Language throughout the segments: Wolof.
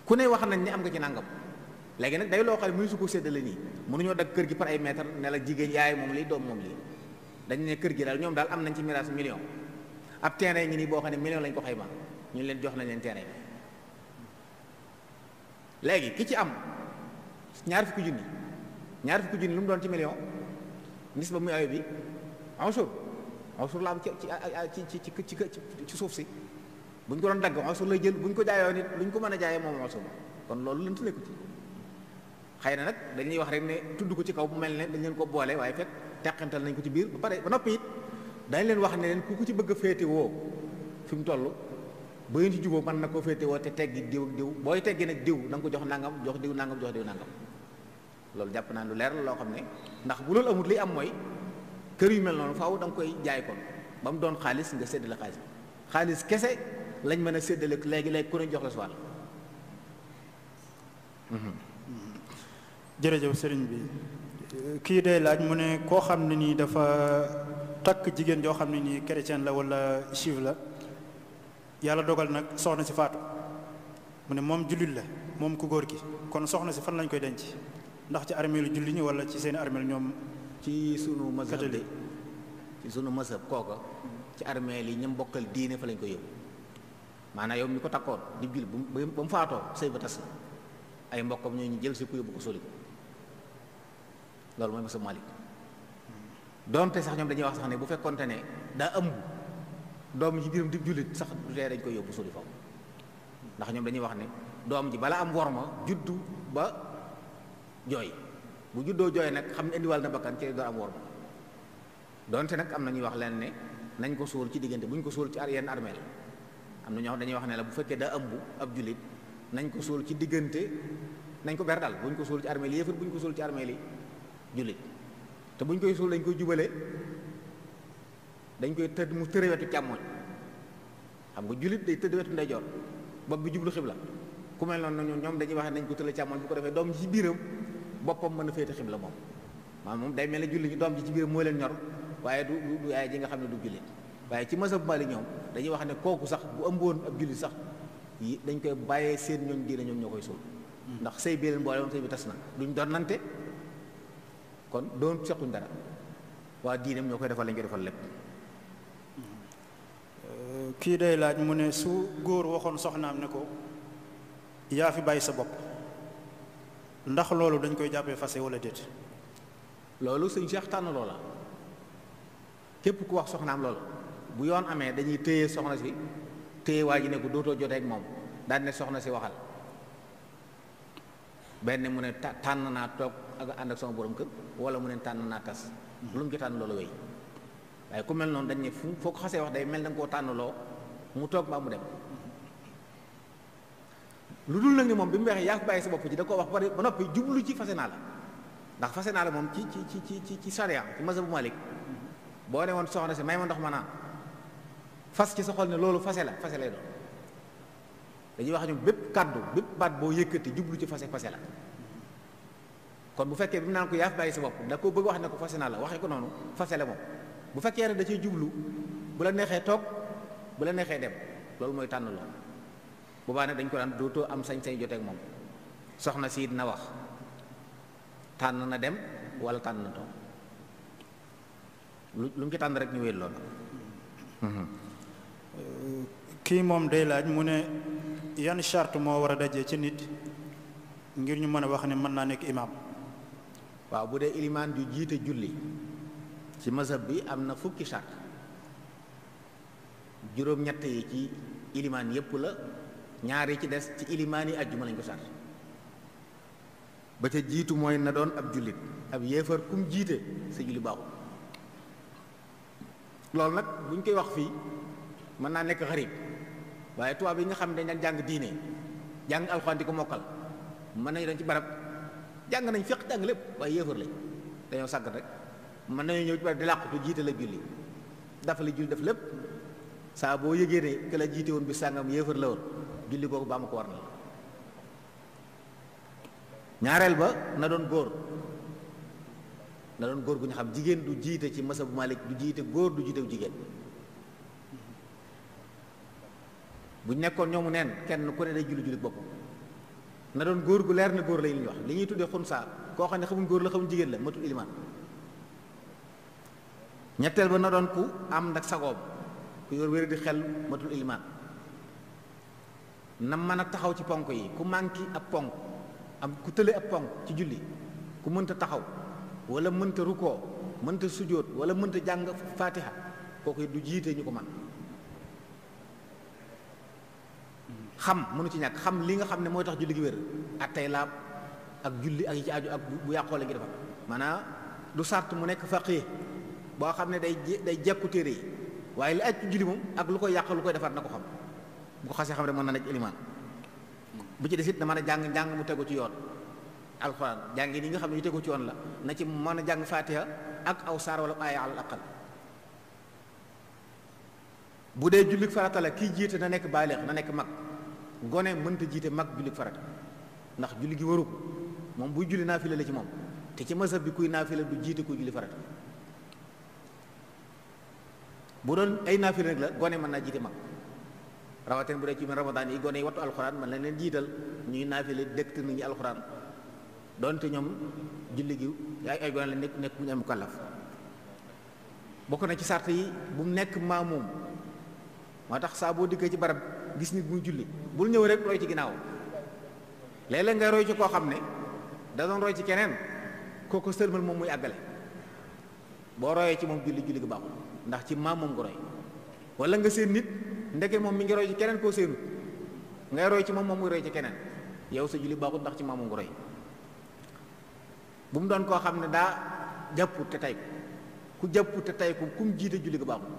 ku ne wax nañ ne am nga ci nangam léegi nag day loo xam ne mënu su ko séddale nii mënuñoo dagg kër gi par ay mètre ne la jigéen yaay moom lii doom moom lii dañ ne kër gi daal ñoom daal am nañ ci miraas million ab terrain ngi nii boo xam ne million lañ ko xayma ñu leen jox nañ leen terrain bi léegi ki ci am ñaar fukki junni lu mu doon ci million nis ba muy awe bi ansur la am ci suuf si bu ñu ko doon dagg ansur lay jël bu ñu ko jaayoo nit lu ñu ko mën a jaayee moom ansur kon loolu lënt nekku ci xëy na nag dañuy wax rek ne tudd ko ci kaw bu mel ne dañ leen ko boole waaye fekk teqantal nañ ko ci biir ba pare ba noppi it dañ leen wax ne leen ku ko ci bëgg a féete woo fi mu toll ba ngeen ci jubóo mën na koo féete woo te teggi diw ak diw booy teggi nag diw da nga ko jox nangam jox diw nangam jox diw nangam loolu jàpp naa lu leer la loo xam ne ndax bu loolu amul li am mooy kër yu mel noonu faaw da nga koy jaay kon ba mu doon xaalis nga séddale xaalis kese lañ mën a séddale léegi ku ne jox la si wàll. jërëjëf sëriñ bi kii day laaj mu ne koo xam ne nii dafa takk jigéen joo xam ne nii chrétien la wala juif la yàlla dogal nag soxna si faatu mu ne moom jullit la moom ku góor gi kon soxna si fan lañ koy denc ndax ci armeelu julli ñi wala ci seen armeel ñoom ci sunu mazhab de ci sunu mazhab kooka ci armeel yi ñam bokkal diine fa lañ koy yóbbu maanaam yow mi ko takkoon di jullit ba mu faatoo sëy ba tas ay mbokkam ñoo ñu jël si ku yóbbu ko soli ko loolu mooy mazhab Malik donte sax ñoom dañuy wax sax ne bu fekkonte ne daa ëmb doom ji biiram di jullit sax du tee dañ koy yóbbu soli foofu ndax ñoom dañuy wax ne doom ji bala am worma juddu ba jooy bu juddoo jooy nag xam ne indiwal na bakkan ci doo am worma donte nag am na ñuy wax leen ne nañ ko suul ci diggante bu ñu ko suul ci yenn armeel am na ñoo xam dañuy wax ne la bu fekkee daa ëmb ab jullit nañ ko suul ci diggante nañ ko ber dal bu ñu ko suul ci armeel yi yéefar bu ñu ko suul ci armeel yi jullit te bu ñu koy suul dañ koy jubale dañ koy tëdd mu tëre wetu càmmoñ xam nga jullit day tëdd wetu ndeyjoor bopp bi jublu xibla ku mel noonu ñoom dañuy wax nañ ko tële càmmoñ bu ko defee doom ji ci biiram boppam mën a féete xibla moom maanaam moom day mel ne jullit ñi doom ji ci biiram moo leen ñor waaye du yaay ji nga xam ne du jullit waaye ci mazhab Maalik ñoom dañuy wax ne kooku sax bu ëmboon ab jullit sax yi dañ koy bàyyee seen ñooñ diine ñoom ñoo koy suul ndax sëy bi leen boole woon sëy bi tas na duñ doon nante kon doon sequñ dara waa diineem ñoo koy defal lañ koy defal lépp. kii day laaj mu ne su góor waxoon soxnaam ne ko yaa fi bàyyi sa bopp ndax loolu dañ koy jàppee fase wala déet. loolu sëñ Cheikh tànn loola képp ku wax soxnaam loolu bu yoon amee dañuy téye soxna si téye waa ji ne ko dootoo jotee ak moom daan ne soxna si waxal benn mu ne tànn naa toog ak ànd ak sama borom kër wala mu ne tànn naa tas lu mu ci tànn loolu wéy waaye ku mel noonu dañ ne foo ko xasee wax day mel da nga koo tànnloo mu toog ba mu dem lu dul nag ni moom bi mu waxee yaa fi bàyyi sa bopp ci da koo wax ba noppi jublu ci fase naa la ndax fase naa la moom ci charia ci mazhabu Malik boo ne woon soxna si may ma ndox ma naan fas ci sa xol ne loolu fase lay doon dañuy wax ñoom bépp kàddu bépp baat boo yëkkati jublu ci fase la kon bu fekkee bi mu naan ko yaa fi bàyyi sa bopp da ko bëgg wax ne ko fase naa la waxee ko noonu fase la moom bu fekkee rek da ciy jublu bu la neexee toog bu la neexee dem loolu mooy tànn lool bu baax ne dañ ko daan dootoo am sañ-sañ joteek moom soxna si na wax tànn na dem wala tànn na toog lu mu ci tànn rek ñu wéy loolu. kii moom day laaj mu ne yan charte moo war a dajee ci nit ngir ñu mën a wax ne mën naa nekk imaam. waaw bu dee ilimaan ju jiite julli ci mazhab bi am na fukki charte juróom-ñett yi ci ilimaan yépp la ñaar yi ci des ci ilimaan yi àjjuma lañ ko charte ba ca jiitu mooy na doon ab jullit ab yéefar kum jiite sa julli baaxul loolu nag bu ñu koy wax fii mën naa nekk xarib waaye tubaab yi nga xam ne dañ daan jàng diine jàng alxuraan di ko mokkal mën nañu dañ ci barab jàng nañ fiq jàng lépp waaye yéefar lañ dañoo sàggat rek mën nañu ñëw ci barab di làqutu jiite la julli dafa la julli def lépp saa boo yëgee ne ke la jiite woon bi sàngam yéefar la woon julli googu ba ma ko war na ñaareel ba na doon góor gu ñu xam jigéen du jiite ci mazhabu Malik du jiite góor du jiite jigéen bu ñu nekkoon ñoomu neen kenn ku ne day julli boppam na doon góor gu leer na góor la ñuy wax li ñuy tuddee xunsaa koo xam ne xamuñ góor la xamuñ jigéen la matul ilimaan. ñetteel ba na doon ku am nag sagoom ku yor wér di xel matul ilimaan. na mën a taxaw ci ponk yi ku manqué ab ponk am ku tële ab ponk ci julli ku mënta taxaw wala mënta rukkoo mënta sujjóot wala mënta jàng faatiha kooku du jiite ñu ko man xam mënu ci ñàkk xam li nga xam ne mooy tax julli gi wér ak tey laab ak julli ak yi ci aju ak bu yàqoo la gi defar maanaam du sart mu nekk faqih boo xam ne day jekku téere yi waaye li aj ci julli moom ak lu koy yàq lu koy defar na ko xam bu ko xasee xam rek mën na nekk ilimaan bu ci des it na mën a jàng mu tegu ci yoon alxuraan jàng yi nga xam ne yu tegu ci yoon la na ci mën a jàng faatiha ak aw saar wala aaya al aqal bu dee jullik farata la kii jiite na nekk baaleex na nekk mag gone mënta jiite mag jullik farata ndax julli gi waru ko moom buy julli naafila la ci moom te ci mazhab bi kuy naafila du jiite kuy julli farata bu doon ay naafila rek la gone mën naa jiite mag rawatina bu dee ci ramadaan yi gone yi wattu alxuraan man lañ leen jiital ñuy naafile dëkk nit ñi alxuraan doonte ñoom julli gi ay gone la nekk bu ñu am mukallaf bokk na ci sart yi bu mu nekk maamuum moo tax saa boo dikkee ci barab gis nit muy julli bul ñëw rek roy ci ginnaaw léeg-léeg ngay roy ci koo xam ne da doon roy ci keneen kooku sëlmal moom muy àggale boo royee ci moom julli gi baaxul ndax ci maamuum nga roy wala nga seen nit ndeke moom mi ngi roy ci keneen koo seenut ngay roy ci moom muy roy ci keneen yow sa julli baaxut ndax ci maamu ngi roy bu mu doon koo xam ne daa jàpput te tey ku jàpput te tey ku kum jiite julli ga baaxut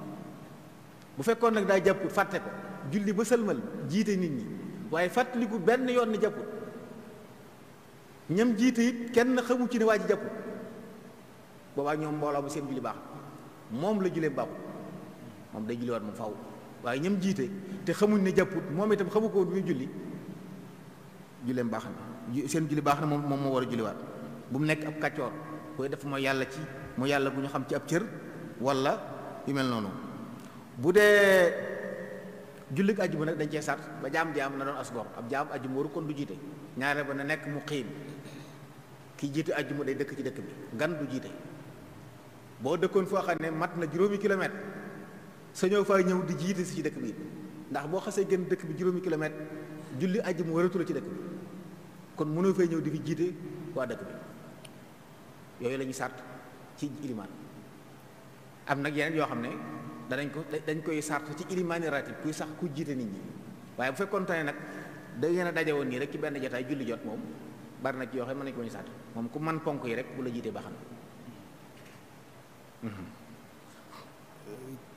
bu fekkoon nag daa jàpput fàtte ko julli ba sëlmal jiite nit ñi waaye fàttaliku benn yoon ni jàpput ñam jiite it kenn xamu ci ne waa ji jàpput boobaa ñoom mbooloo bu seen julli baax moom la jullee baaxut moom day julliwaat moom faw waaye ñam jiite te xamuñ ne jàpput moom itam xamu ko du ñu julli julleem baax na seen julli baax na moom moo war a julliwaat bu mu nekk ab kàccoor koy def mooy yàlla ci mu yàlla bu ñu xam ci ab cër wala yu mel noonu bu dee jullit ajjuma nag dañ cee sart ba jaam na doon asgor ab jaam ajjuma waru kon du jiite ñaare ba na nekk mu xiim ki jiite ajjuma day dëkk ci dëkk bi gan du jiite boo dëkkoon foo xam ne mat na juróomi kilomètre sa ñëw faa ñëw di jiite si ci dëkk bi ndax boo xasee gën dëkk bi juróomi kilomètre julli ajjuma waratu la ci dëkk bi kon mënoo fay ñëw di fi jiite waa dëkk bi yooyu la ñuy sart ci ilimaan am nag yeneen yoo xam ne dañ koy sart ci ilimaani ratib kuy sax ku jiite nit ñi waaye bu fekkoon tane nag da ngeen a daje woon nii rek ci benn jotaay julli jot moom bari na ci yoo xam ne mën nañu ko ñu sart moom ku man ponk yi rek bu la jiitee ba xam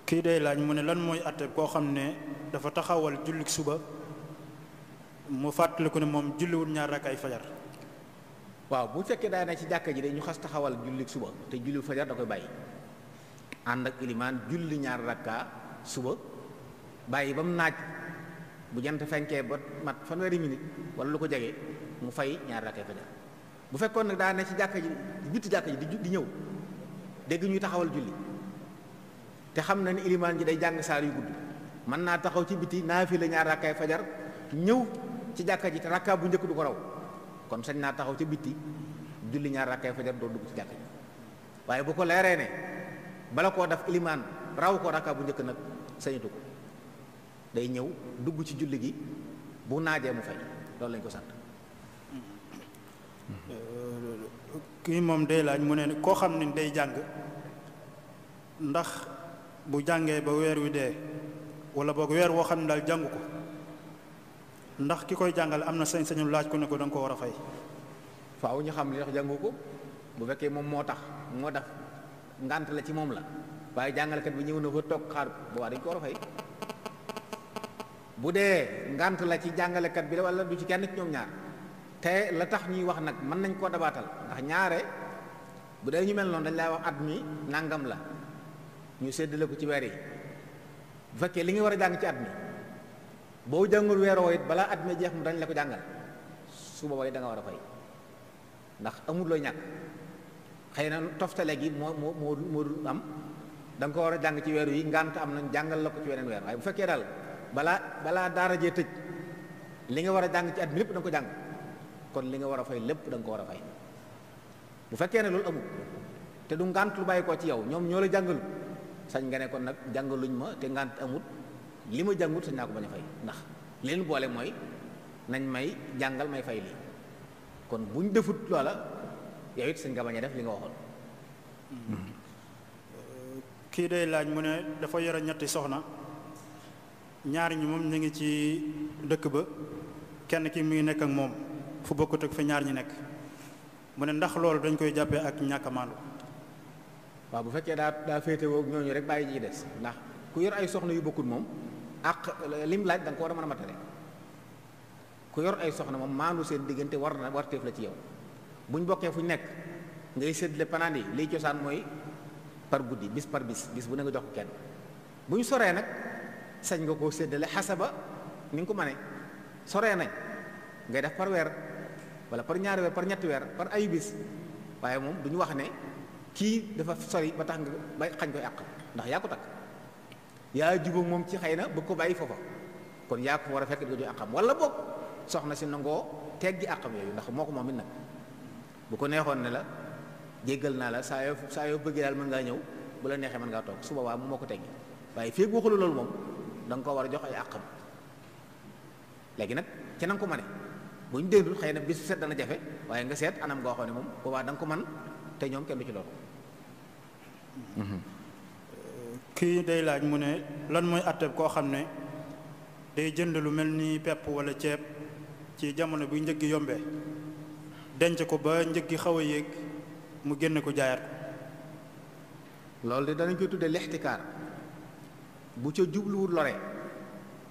kii day laaj mu ne lan mooy atte koo xam ne dafa taxawal jullik suba mu fàttaliku ne moom julliwul ñaar rakkaay fajar waaw bu fekkee daa ne ci jàkka ji de ñu xas taxawal jullik suba te julli fajar da koy bàyyi ànd ak ilimaan julli ñaar rakka suba bàyyi ba mu naaj bu jant fenkee ba mat fanweeri minute wala lu ko jege mu fay ñaar rakkaay fajar bu fekkoon nag daa ne ci jàkka ji bitti jàkka ji di ñëw dégg ñuy taxawal julli te xam na ni ilimaan ji day jàng saar yu gudd mën naa taxaw ci biti naafila ñaar rakkaay fajar ñëw ci jàkka ji te rakka bu njëkk du ko raw kon sañ naa taxaw ca bitti julli ñaar rakkaay fajar doo dugg ci jàkka ji waaye bu ko leeree ne bala koo def ilimaan raw ko rakka bu njëkk nag sañatu ko day ñëw dugg ci julli gi bu naajee mu fay loolu lañ ko sant. kii moom day laaj mu ne koo xam ne day jàng ndax bu jàngee ba weer wi dee wala boog weer woo xam ne daal jàngu ko ndax ki koy jàngale am na sañ-sañu laaj ko ne ko da nga ko war a fay. faaw ñu xam li tax jàngu ko bu fekkee moom moo tax moo def ngànt la ci moom la waaye jàngalekat bi ñëw na fa toog xaar boobaa dañ ko war a fay bu dee ngànt la ci jàngalekat bi la wala du ci kenn ci ñoom ñaar te la tax ñuy wax nag mën nañ koo dabaatal ndax ñaare bu dee ñu mel noonu dañ lay wax at mi nangam la ñu séddale ko ci weer yi bu fekkee li nga war a jàng ci at mi boo jàngul weeroo it balaa at mi jeex mu dañ la ko jàngal su boobaa da nga war a fay ndax amul looy ñàkk xëy na toftale gi moo du am da nga ko war a jàng ci weeru yi ngànt am nañ jàngal la ko ci weneen weer waaye bu fekkee daal balaa daara jee tëj li nga war a jàng ci at mi lépp da nga ko jàng kon li nga war a fay lépp da nga ko war a fay. bu fekkee ne loolu amul te du ngànt lu bàyyi koo ci yow ñoom ñoo la jàngalu sañ nga ne kon nag jàngaluñ ma te ngànt amut li ma jàngut sañ naa ko bañ a fay ndax leen boole mooy nañ may jàngal may fay lii kon buñ defut loola yow it sañ nga bañ a def li nga waxoon. kii day laaj mu ne dafa yore ñetti soxna ñaar ñi moom ñu ngi ci dëkk ba kenn ki mi ngi nekk ak moom fu bokkut ak fa ñaar ñi nekk mu ne ndax loolu dañ koy jàppee ak ñàkk a maandu. waaw bu fekkee daa féetewoo ñooñu rek bàyyi ji des ndax ku yor ay soxna yu bokkut moom ak lim laaj da nga ko war a mën a matale ku yor ay soxna moom maandu seen diggante war teef la ci yow buñ bokkee fuñ nekk ngay séddale panaan yi liy cosaan mooy par guddi bis par bis bu ne nga jox ko kenn buñ soree nag sañ nga koo séddale xasaba ni nga ko mënee soree nañ ngay def par weer wala par ñaari weer par ñetti weer par ayu bis waaye moom du ñu wax ne kii dafa sori ba tax nga ba xañ koy àq ndax yaa ko takk yaa jubóog moom ci xëy na bëgg ko bàyyi foofa kon yaa ko war a fekk di ko jox àqam wala boog soxna si nangoo teggi àqam yooyu ndax moo ko moom it nag bu ko neexoon ne la jéggal naa la saa yoo bëggee daal mën ngaa ñëw bu la neexee mën ngaa toog su boobaa moo ko teggi waaye fii waxulu loolu moom da nga ko war a jox ay àqam léegi nag ci na nga ko mane bu ñu déndul xëy na bis set dana jafe waaye nga seet anam ngoo xam ne moom boobaa da nga ko man te ñoom kenn du ci loolu. kii day laaj mu ne lan mooy àtteeb koo xam ne day jënd lu mel ni pepp wala ceeb ci jamono bi njëg gi yombee denc ko ba njëg gi xaw a yéeg mu génn ko jaayaat ko. loolu de danañ koy tuddee lixtikaar bu ca jubluwul lore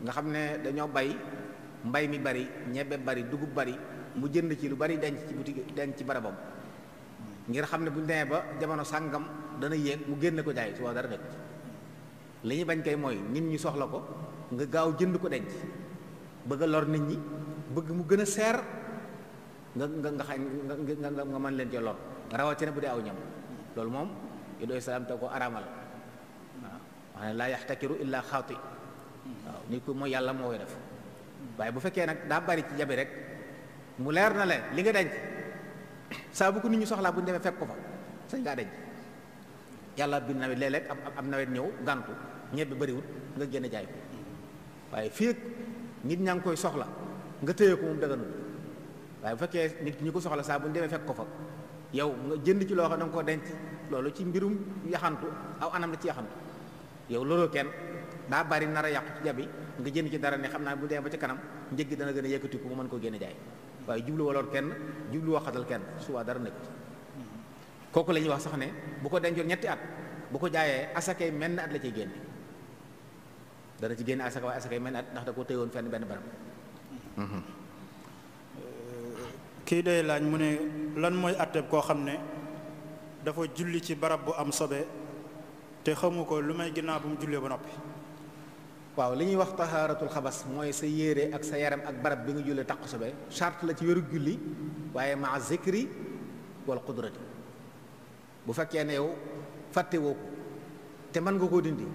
nga xam ne dañoo bay mbay mi bari ñebe bari dugub bari mu jënd ci lu bari denc ci boutique denc ci barabam ngir xam ne bu ñu demee ba jamono sàngam dana yéeg mu génne ko jaay su wax dara nekk li ñu bañ kay mooy nit ñi soxla ko nga gaaw jënd ko denc bëgg a lor nit ñi bëgg mu gën a seer nga xañ nga mën leen cee lor rawatina bu dee aw ñam loolu moom yu doy salaam te ko araamal waaw wax ne laa yaxtakiru illa xaati waaw nit ko mooy yàlla moo koy def waaye bu fekkee nag daa bari ci jabi rek mu leer na leen li nga denc saa bu ko nit ñi soxlaa bu ñu demee fekk ko fa sañ ngaa denc yàlla bi nawet léeg-léeg am nawet ñëw gàntu ñebe bariwut nga génn jaay ko waaye fii nit ñaa ngi koy soxla nga téye ko moom daganul waaye bu fekkee nit ñi ko soxla saa bu ñu demee fekk ko fa yow nga jënd ci loo xam ne da nga koo denc loolu ci mbirum yaxantu aw anam la ci yaxantu yow looloo kenn daa bari nar a yàqu ci jabi nga jënd ci dara ne xam naa bu demee ba ci kanam njëg gi dana gën a yëkkati ko mu mën koo génne jaay waaye jublu waloon kenn jublu waxatal kenn suba dara nekk kooku la ñuy wax sax ne bu ko dencoon ñetti at bu ko jaayee asakay menn at la ciy génne dana ci génne asaka waaye asakay menn at ndax da ko téyewoon fenn benn barab. kii day laaj mu ne lan mooy àtteeb koo xam ne dafa julli ci barab bu am sobe te xamu ko lu may ginnaaw bu mu jullee ba noppi. waaw li ñuy wax tahaaratul xabas mooy sa yére ak sa yaram ak barab bi nga jullee taq sobe charte la ci wéru julli waaye maa zikri wal qudrati bu fekkee ne yow fàtte woo ko te mën nga koo dindi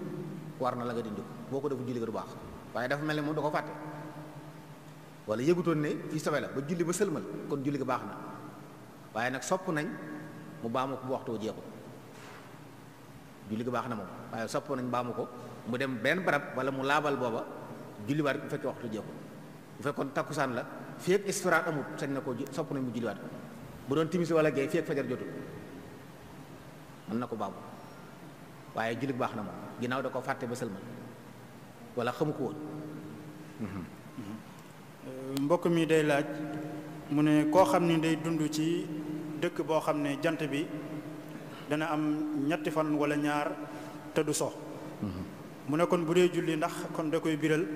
war na la nga dindi ko boo ko defu julli ga du baax waaye dafa mel ne moom da ko fàtte wala yëgutoon ne fii sobe la ba julli ba sëlmal kon julli ga baax na waaye nag sopp nañ mu baamu ko bu waxtu jeexul julli ga baax na moom waaye sopp nañ baamu ko mu dem benn barab wala mu laabal booba julliwaat bu fekkee waxtu jeexul bu fekkoon takkusaan la fii ak isfiraat amut sañ na ko sopp nañ mu julliwaat ko bu doon timis wala gee fii ak fajar jotul mën na ko baamu waaye julli baax na moom ginnaaw da ko fàtte ba sëlmal wala xamu ko woon. mbokk mi day laaj mu ne koo xam ni day dund ci dëkk boo xam ne jant bi dana am ñetti fan wala ñaar te du so mu ne kon bu dee julli ndax kon da koy biral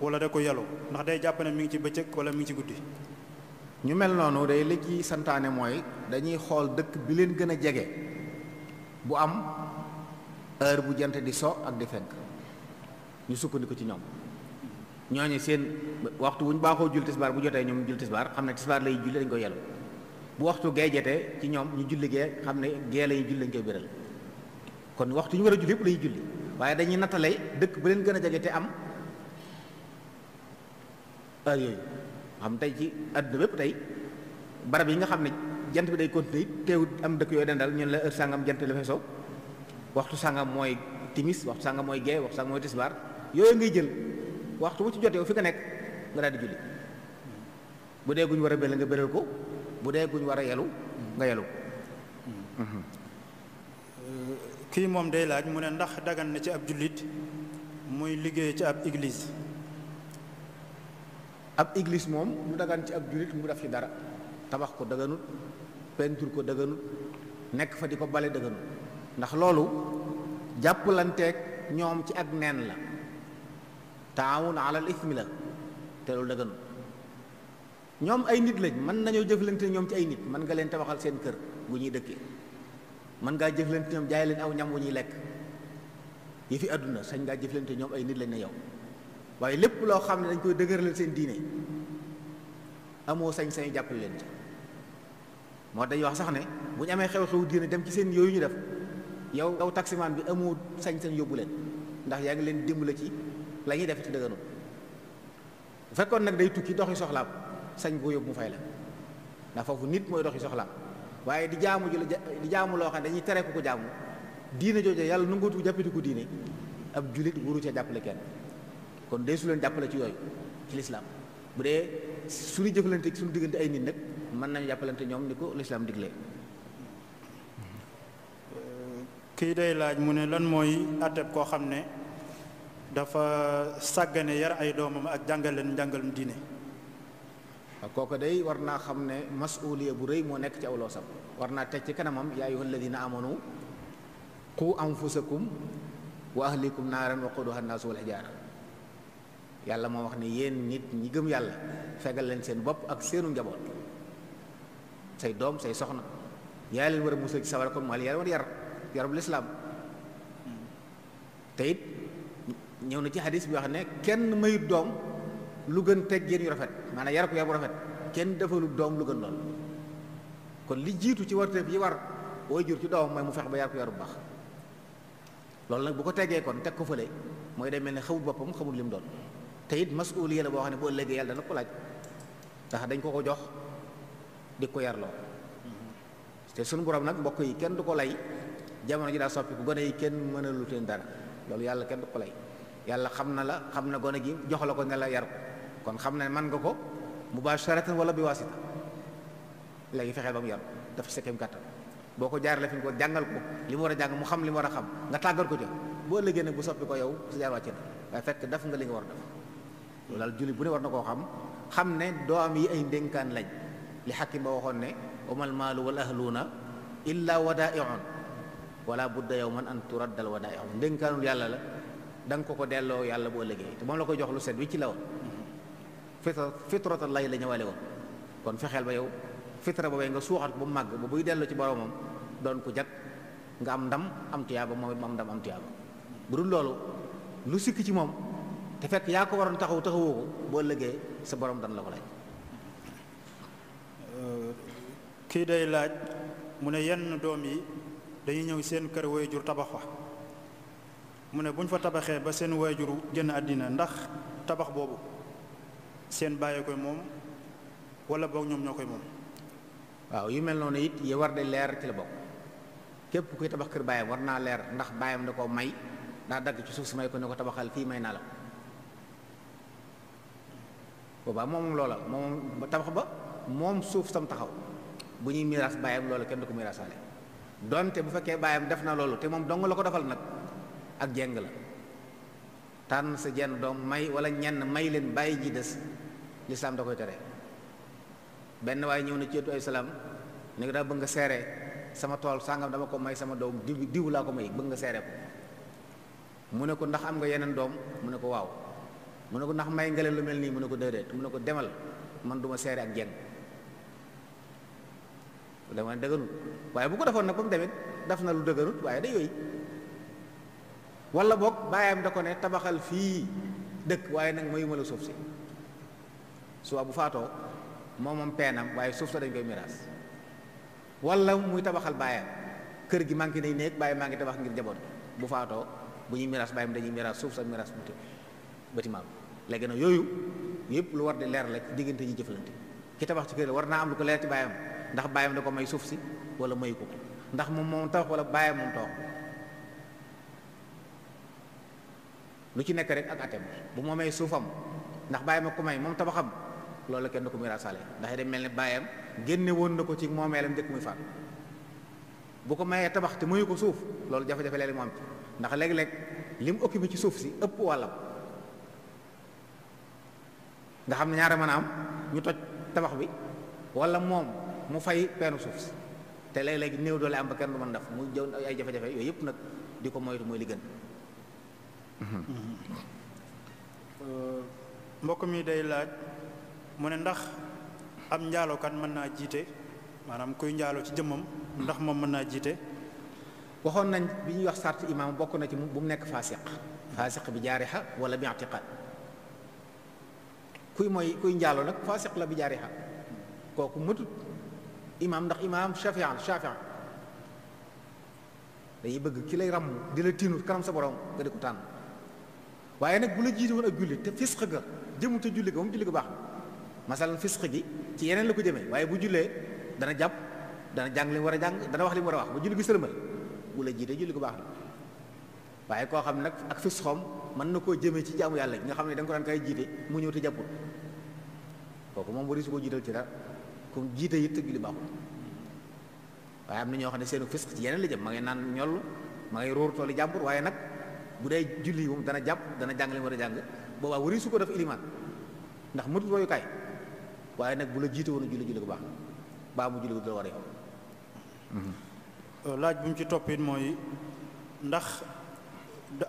wala da koy yalu ndax day jàpp ne mi ngi ci bëccëg wala mi ngi ci guddi. ñu mel noonu day li ci santaane mooy dañuy xool dëkk bi leen gën a jege bu am heure bu jant di so ak di fenk ñu sukkandiku ci ñoom ñooñu seen waxtu bu ñu baaxoo jul tisbaar bu jotee ñoom jul tisbaar xam ne tisbaar lay julli dañ koy yelu bu waxtu gee jotee ci ñoom ñu julli gee xam ne gee lañuy julli dañ koy biral kon waxtu ñu war a julli yëpp lañuy julli waaye dañuy nattale dëkk ba leen gën a jege te am heure yooyu xam tey ci àdduna bépp tey barab yi nga xam ne jant bi day continuer teewut am dëkk yooyu dendal ñun la heure sàngam jant la fay so waxtu sàngam mooy timis waxtu sàngam mooy gee waxtu sàngam mooy tisbaar yooyu ngay jël waxtu bu ci jotee fi nga nekk nga daal di julli bu dee guñ war a bél nga béral ko bu dee guñ war a yelu nga yelu ko. kii moom day laaj mu ne ndax dagan na ci ab jullit muy liggéey ci ab église. ab église moom mu dagan ci ab jullit mu def ci dara tabax ko daganut peinture ko daganut nekk fa di ko bale daganut ndax loolu jàppalanteeg ñoom ci ak neen la taawun alal ismi la te loolu daganut. ñoom ay nit lañ mën nañoo jëflante ñoom ci ay nit mën nga leen tabaxal seen kër gu ñuy dëkkee mën ngaa jëflante ñoom jaay leen aw ñam wu ñuy lekk yi fi àdduna sañ ngaa jëflante ñoom ay nit lañ ne yow waaye lépp loo xam ne dañ koy dëgëralal seen diine amoo sañ-sañ jàppale leen ci moo dañuy wax sax ne bu ñu amee xew-xew diine dem ci seen yooyu ñu def yow taximaan bi amoo sañ-sañ yóbbu leen ndax yaa ngi leen dimbale ci la ñuy def ci dëgganul bu fekkoon nag day tukki doxi soxlaam sañ koo yóbbu mu fay la ndax foofu nit mooy doxi soxlaam waaye di jaamu loo xam ne dañuy tere ko jaamu diine jooju yàlla nangootu jàppati ko diine ab julit wuru ca jàppale kenn kon dee su leen jàppale ci yooyu ci lislaam bu dee suñu jëfalante suñu diggante ay nit nag mën nañu jàppalante ñoom ni ko lislaam diglee. kii day laaj mu ne lan mooy àtteb koo xam ne dafa sàggane yar ay doomam ak jàngal leen njàngalum diine. waaw kooku day war naa xam ne masuuliya bu rëy moo nekk ci aw loosam war naa teg ci kanamam yaa ayyuha alladina amanu qu anfusakum wa ahlikum naaran waquduha annaasu wal hijaara yàlla moo wax ne yéen nit ñi gëm yàlla fegal leen seen bopp ak seenu njaboot say doom say soxna yaa leen war a musal ci sawara kon maa leen war a yarub lislaam te it ñëw na ci xadis bi wax ne kenn mayut doom lu gën teggin yu rafet maanaam yar ko yar bu rafet kenn defalul doom lu gën lool kon li jiitu ci warteef yi war way jur ci doomam mooy mu fex ba yar ko yar bu baax loolu nag bu ko teggee kon teg ko fële mooy day mel ne xamut boppam xamut lim doon te it masuuliya la boo xam ne boo ëllëgee yàlla dana ko laaj ndax dañ ko jox di ko yarloo te sunu borom nag mbokk yi kenn du ko lay jamono ji daa soppi ku gone yi kenn mënalu teen dara loolu yàlla kenn du ko lay yàlla xam na la xam na gone gi jox la ko ne la yar ko kon xam ne mën nga ko mubasharatan wala bi wasita léegi fexeel ba mu yar daf ci sa kem kàttan boo ko jaarale fi ko jàngal ko li mu war a jàng mu xam li mu war a xam nga tàggat ko ca boo ëllëgee nag bu soppi ko yow sa jaar wàcc na waaye fekk def nga li nga war a def loolu daal jullit bu ne war na koo xam ne doom yi ay ndénkaan lañ li xakim ba waxoon ne wamal maalu wal ahluuna illa wadaa'i'un wala budda yawman an turaddal wadaa'i'u ndénkaanul yàlla la da nga ko delloo yàlla boo ëllëgee te moom la koy jox lu set wi ci la woon fitratallahi la ñëwale woon kon fexeel ba yow fitra boobee nga suuxat ko ba mu màgg ba buy delloo ci boromam doon ko jag nga am ndam am tuyaaba moom it mu am ndam am tuyaaba bu dul loolu lu sikk ci moom te fekk yaa ko waroon taxawoo ko boo ëllëgee sa borom dan la ko laaj. kii day laaj mu ne yenn doom yi dañuy ñëw seen kër waajur tabax fa mu ne bu ñu fa tabaxee ba seen waajur génn àddina ndax tabax boobu seen bàyyi koy moom wala boog ñoom ñoo koy moom. waaw yu mel noonu it yi war de leer ci la bokk képp kuy tabax kër baayam war naa leer ndax baayam da koo may daa dagg ci suuf si may ko ne ko tabaxal fii may naa la boobaa moom loola moom tabax ba moom suuf sam taxaw bu ñuy miiras baayam loola kenn du ko miirasaale donte bu fekkee baayam def na loolu te moom dong la ko defal nag ak jeng la tànn sa jenn doom may wala ñenn may leen bàyyi ji des lislaam da koy tere benn waaye ñëw na ci yetu ay salaam ne ko daa bëgg nga seere sama tool sàngam dama ko may sama doom diw laa ko may bëgg nga seere ko mu ne ko ndax am nga yeneen doom mu ne ko waaw mu ne ko ndax may nga leen lu mel nii mu ne ko déedéet mu ne ko demal man duma seere ak jeng dama dëgganut waaye bu ko defoon nag ba mu demit daf na lu dëgganut waaye day yooyu wala boog baayam da ko ne tabaxal fii dëkk waaye nag mayuma la suuf si suba bu faatoo moom peenam waaye suuf sa dañ koy miraas wala muy tabaxal baayam kër gi manqué nay néeg bàyyi maa ngi tabax ngir njaboot bu faatoo bu ñuy miraas baayam dañuy miraas suuf sa miraas bâtiment léegi nag yooyu yëpp lu war di leer la diggante ñi jëflante ki tabax ci kër war naa am lu ko leer ci baayam ndax baayam da ko may suuf si wala mayu ko ndax moom tabax wala baayam moom tabax lu ci nekk rek ak atem bu moomee suufam ndax baayam a ko may moom tabaxam loolu kenn du ko miraasaale ndax day mel ne baayam génne woon na ko ci moomeelam njëkk muy faatu bu ko mayee tabax te mayu ko suuf loolu jafe-jafe léeg-léeg mu am ci ndax léeg-léeg li mu occupé ci suuf si ëpp wàllam nga xam ne ñaare mën a am ñu toj tabax bi wala moom mu fay peenu suuf si te léeg-léeg néew doole am ba kenn du mën def mu jëw ay jafe-jafe yooyu yëpp nag di ko moytu mooy li gën. mbokk mi day laaj mu ne ndax am njaalookat mën naa jiite maanaam kuy njaaloo ci jëmmam ndax moom mën naa jiite. waxoon nañ bi ñuy wax sart imaam bokk na ci bu mu nekk faasiq bi jaariha wala bi i'tiqaad kuy njaaloo nag faasiq la bi jaariha kooku mëtut imaam ndax imaam shafia dañuy bëgg ki lay ràmm di la tiinut kanam sa borom nga di ko tànn waaye nag bu la jiite woon ak julli te fisq ga jëmu te julli ga moom julli ga baax na masalan fisq gi ci yeneen la ko jëmee waaye bu jullee dana jàpp dana jàng li mu war a jàng dana wax li mu war a wax ba julli gi sëlmal bu la jiite julli ko baax na waaye koo xam ne nag ak fisqoom mën na koo jëmee ci jaamu yàlla gi nga xam ne da nga ko daan kay jiite mu ñëw te jàppul kooku moom wari su ko jiital ci dara comme jiite it te julli baaxul waaye am na ñoo xam ne seenu fisq ci yeneen la jëm ma ngay naan ñoll ma ngay róor tooli jàmbur waaye nag bu dee julli moom dana jàpp dana jàng li mu war a jàng boobaa wari su ko def ilimaan ndax matut royukaay waaye nag bu la jiite woon julli ko baax na baa mu julli ko dala war a yow. laaj bu mu ci topp it mooy ndax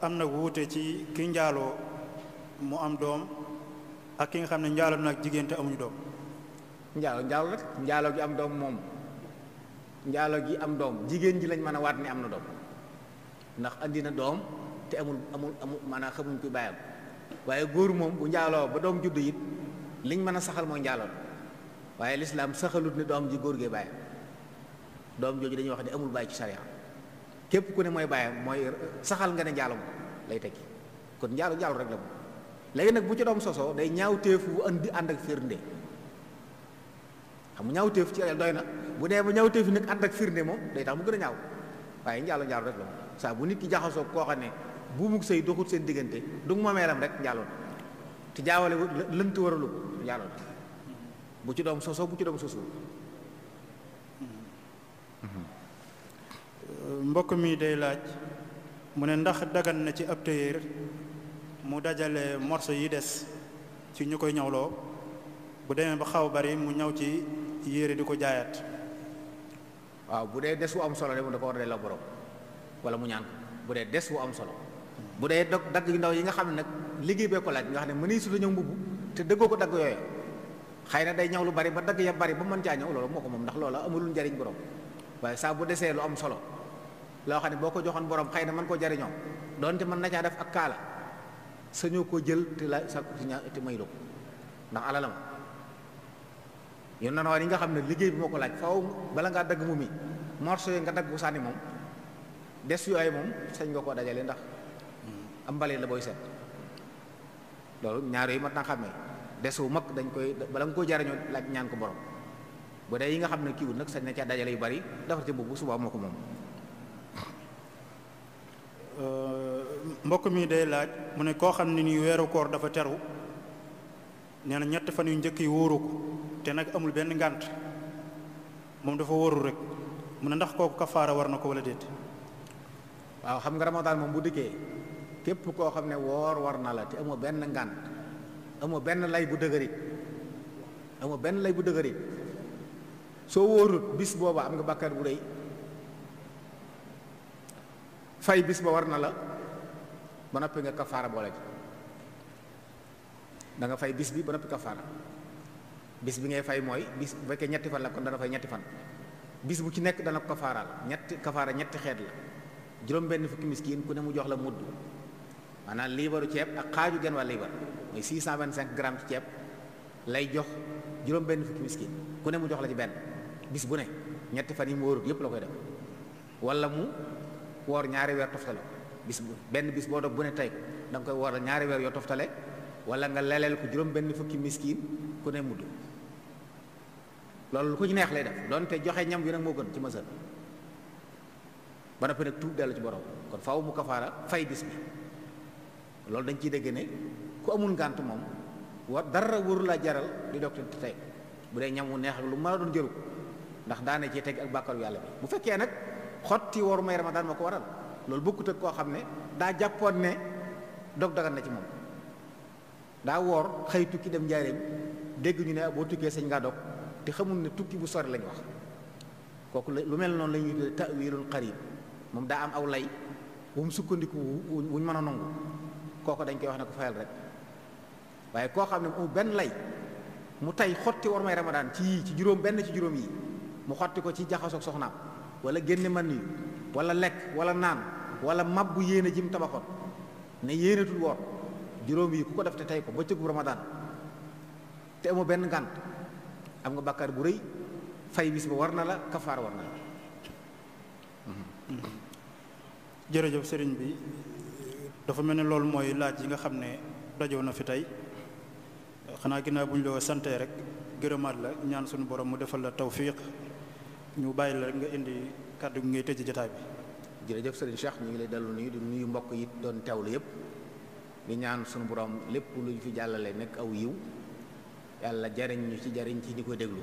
am na wuute ci ki njaaloo mu am doom ak ki nga xam ne njaaloo nag jigéen te amuñu doom. njaaloo rek njaaloo gi am doom moom njaaloo gi am doom jigéen ji lañ mën a waat ni am na doom ndax andi na doom te amul maanaam xamuñ koy bàyyam waaye góor moom bu njaaloo ba doom judd it liñ mën a saxal mooy njaaloo waaye lislaam saxalut ne doom ji góor gee bàyyam doom jooju dañuy wax ne amul bàyyi ci sariya képp ku ne mooy bàyyam mooy saxal nga ne njaalo moom lay tekki kon njaalo rek la moom léegi nag bu ci doom sosoo day ñaaw téef bu ànd ak firnde xam nga ñaaw téef ci doy na bu dee ba ñaaw téef yi nag ànd ak firnde moom day tax mu gën a ñaaw waaye njaalo rek la moom saa bu nit ki jaxasoo koo xam ne bu mu sëy doxut seen diggante du moomeelam rek njaalo te jaawale lënt waralu njaalo bu ci doom sosoo bu ci doom sosoo. mbokk mi day laaj mu ne ndax dagan na ci ab tailleur mu dajale morceau yi des ci ñu koy ñawloo bu demee ba xaw bari mu ñaw ci yére di ko jaayaat. waaw bu dee des wu am solo de mu da ko war a delloo borom wala mu ñaan ko bu dee des wu am solo bu dee dagg yu ndaw yi nga xam ne nag liggéey bee ko laaj nga xam ne mënuy su la ñëw mbubb te dëggoo ko dagg yooyu xëy na day ñaw lu bari ba dagg ya bari ba mën caa ñëw loolu moo ko moom ndax loola amulul njariñ borom waaye saa bu desee lu am solo loo xam ne boo ko joxoon borom xëy na mën koo jariñoo doonte mën na caa def ak kaala sañoo koo jël te la sa te may ko ndax alalam yoon na yi nga xam ne liggéey bi moo ko laaj faw bala ngaa dagg mu mi morceau yi nga dagg bu sànni moom des yooyu moom sañ nga koo dajale ndax am mbale la booy seet loolu ñaar yooyu mat naa xàmmee des wu mag dañ koy bala nga koo jariñoo laaj ñaan ko borom bu dee yi nga xam ne kiiwul nag sañ na caa dajale yu bari defar ci mbubb suba moo ko moom. mbokk mi day laaj mu ne koo xam ne ni weeru koor dafa teru nee na ñetti fan yu njëkk yi wóoru ko te nag amul benn ngànt moom dafa wóorul rek mu ne ndax kooku kafaara war na ko wala déet. waaw xam nga ramadaan moom bu dikkee képp koo xam ne woor war na la te amoo benn ngànt amoo benn lay bu dëgërit soo wóorut bis booba am nga bàkkaar bu rëy fay bis ba war na la ba noppi nga kafaara boole ci da nga fay bis bi ba noppi kafaara bis bi ngay fay mooy bis bu fekkee ñetti fan la kon dana fay ñetti fan bis bu ci nekk dana ko kafaaraal ñetti xeet la juróom benn fukki miskin ku ne mu jox la mudd maanaam liibaru ceeb ak xaaju genn wàll liibar mooy 625 grammes ci ceeb lay jox juróom benn fukki miskin ku ne mu jox la ci benn bis bu ne ñetti fan yi mu wóorut yépp la koy def wala mu woor ñaari weer toftale bis bu benn bis boo dog bu ne tey ko da nga koy woor ñaari weer yoo toftale wala nga leleel ko juróom benn fukki miskin ku ne mudd loolu lu ko ñu neex lay def doonte joxe ñam wi nag moo gën ci masal ba noppi nag tuub dellu ci borom kon faaw mu kafaara fay bis bi loolu dañ ciy dégg ne ku amul ngànt moom war dara waru laa jaral di dog te tey bu dee ñam wu neex ak lu mën a doon jëru ndax daane ci teg ak bàkkaru yàlla bi bu fekkee nag xotti waru may ramadaan moo ko waral loolu bokkut ak koo xam ne daa jàppoon ne dog dagan na ci moom daa woor xëy tukki dem njaareem dégg ñu ne boo tukkee sañ ngaa dog te xamul ne tukki bu sori lañ wax kooku lu mel noonu la ñuy tuddee ta'wilul qarib moom daa am aw lay bu mu sukkandiku wuñ mën a nangu kooku dañ koy wax ne ko fayal rek waaye koo xam ne mu benn lay mu tey xotti war may ramadaan ci yii ci juróom benn ci juróom yi mu xotti ko ci jaxasoog soxnaam wala génne man yi wala lekk wala naan wala mabbu yéene ji mu tabaxoon ne yéenetul woor juróom yi ku ko def te tey ko ba cëgu ramadaan te amoo benn ngànt am nga bàkkaar bu rëy fay bis ba war na la kafaar war na la. jërëjëf sëriñ bi dafa mel ne loolu mooy laaj yi nga xam ne dajoo na fi tey xanaa ginnaaw bu ñu la santee rek gërëmaat la ñaan suñu borom mu defal la tawfiq ñu bàyyi la rek nga indi kàddu gi ngay tëj jotaay bi. jërëjëf sëriñ Cheikh ñu ngi lay dellu nuyu di nuyu mbokk yi doon teewlu yëpp di ñaan suñu borom lépp lu ñu fi jàllale nekk aw yiw yàlla jariñ ñu ci jariñ ci ñi koy déglu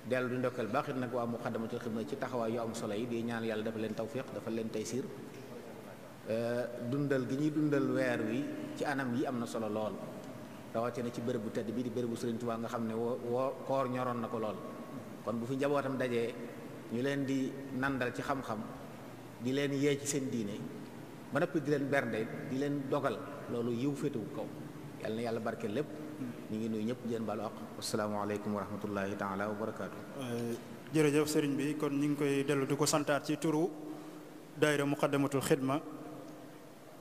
dellu di ndokkeel baax it nag waa Muqaddamatul Xidma ci taxawaay yu am solo yi di ñaan yàlla dafa leen tawfiq dafa leen taysiir dundal gi ñuy dundal weer wi ci anam yi am na solo lool rawatina ci bërëb bu tedd bi di bërëb bu Sëriñ Tuubaa nga xam ne woo koor ñoroon na ko lool kon bu fi njabootam dajee ñu leen di nandal ci xam-xam di leen yee ci seen diine ba noppi di leen bernde di leen dogal loolu yiw féetewu kaw yàlla na yàlla barkeel lépp ñu ngi nuyu ñëpp di leen baalu àq asalaamaaleykum wa rahmatullahi taala wa barakaatu. jërëjëf sëriñ bi kon ñu ngi koy dellu di ko santaat ci turu daayira Muqaddamatul Xidma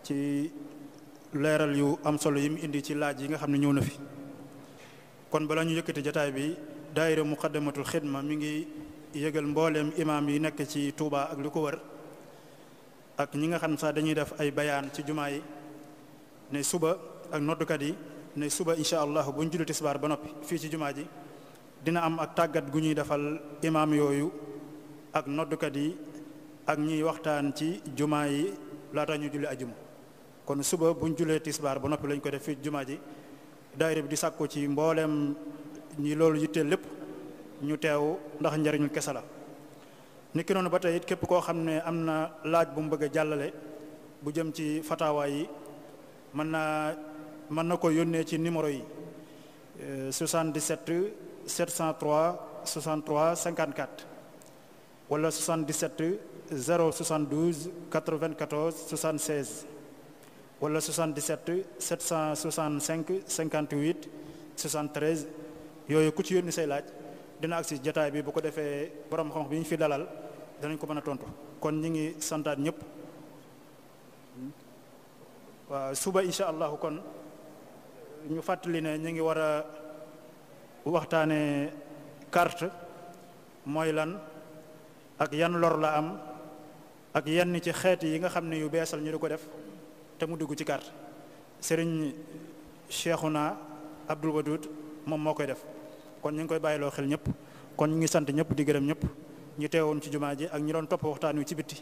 ci leeral yu am solo yi mu indi ci laaj yi nga xam ne ñëw na fi kon bala ñu yëkkati jataay bi daayira Muqaddamatul Xidma mi ngi yëgal mbooleem imaam yi nekk ci Touba ak li ko wër ak ñi nga xam sax dañuy def ay bayaan ci jumaa yi ne suba ak noddukat yi ne suba incha allah bu ñu julli tisbaar ba noppi fii ci jumaa ji dina am ak tàggat gu ñuy defal imaam yooyu ak noddukat yi ak ñiy waxtaan ci jumaa yi laata ñu julli ajuma kon suba bu ñu jullee tisbaar ba noppi lañ ko def fii jumaa ji daayira bi di sàkku ci mbooleem ñi loolu yitteel lépp ñu teew ndax njariñul kese la. niki noonu ba tey it képp koo xam ne am na laaj bu mu bëgg a jàllale bu jëm ci fatawa yi mën na ko yónnee ci numéro yi 77 703 63 54 wala 77 072 94 76 wala 77 765 58 73 yooyu ku ci yónni say laaj dina agsi jotaay bi bu ko defee borom xam bi ñu fi dalal danañ ko mën a tontu kon ñi ngi santaat ñëpp waaw suba incha allahu kon ñu fàttali ne ñu ngi war a waxtaane carte mooy lan ak yan lor la am ak yenn ci xeet yi nga xam ne yu beesal ñu di ko def te mu dugg ci carte sëriñ Cheikhouna Abdoul Wadoud moom moo koy def kon ñu ngi koy bàyyiloo xel ñëpp kon ñu ngi sant ñëpp di gërëm ñëpp ñu teewoon ci jumaa ji ak ñi doon topp waxtaan wi ci bitti